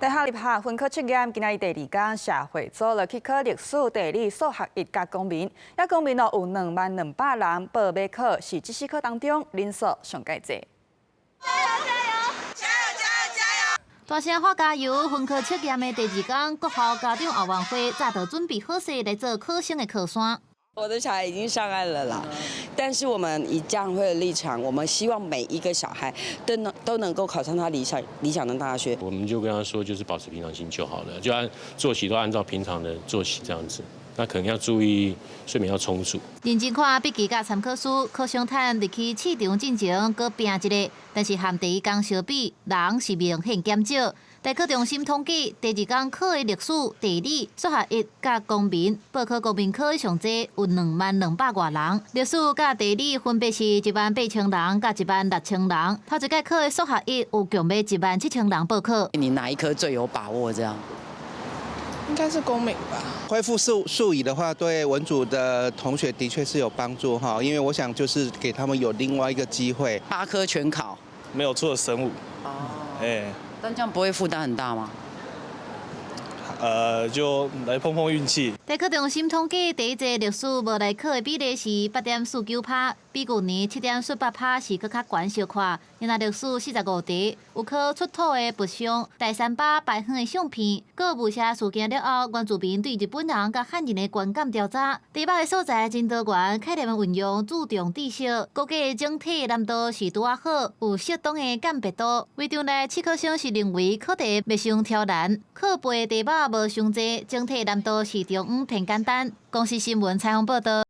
大學入學分科測驗，今仔日第二工，社會組來去考歷史、地理、數學一佮公民，遐公民哦有20,200人報欲考，是這四科當中人數上蓋濟。加油加油加油加油加油！大聲喊加油！分科測驗的第二工，國校家長後援會早就準備好勢來做考生的靠山。我的小孩已經上岸了啦，但是我們以家長會的立場，我們希望每一個小孩都能夠考上他理想的大學。我們就跟他說，就是保持平常心就好了，就按作息都按照平常的作息這樣子。那可能要注意睡眠要充足。認真看筆記佮參考書，考生趁入去試場進前，閣拚一下，但是和第一工相比，人是明顯減少。大考中心統計，第二工考的歷史、地理、數學一佮公民，報考公民科上濟有20,200外人。歷史佮地理分別是1.8萬人佮1.6萬人。頭一擺考的數學一有共欲1.7萬人報考。你哪一科最有把握？這樣？應該是公民吧。恢復數乙的話，對文組的同學的確是有幫助哈，因為我想就是給他們有另外一個機會。八科全考？沒有，除了生物。哦。哎。但這樣不會負擔很大嗎？就來碰碰運氣。大考中心統計，第一屆歷史無來考的比例是8.49趴，比舊年7.48趴是閣較懸小可。因為歷史45題，有考出土的佛像、大三巴牌坊的相片，閣有霧社事件了後，原住民對日本人佮漢人的觀感調查。台北的所在真多元，概念的運用注重知識，估計整體難度是拄仔好，有適當的鑑別度。會場內試考生是認為考題袂傷挑難，考背題目無傷濟，整體難度是中央偏簡單。公視新聞採訪報導。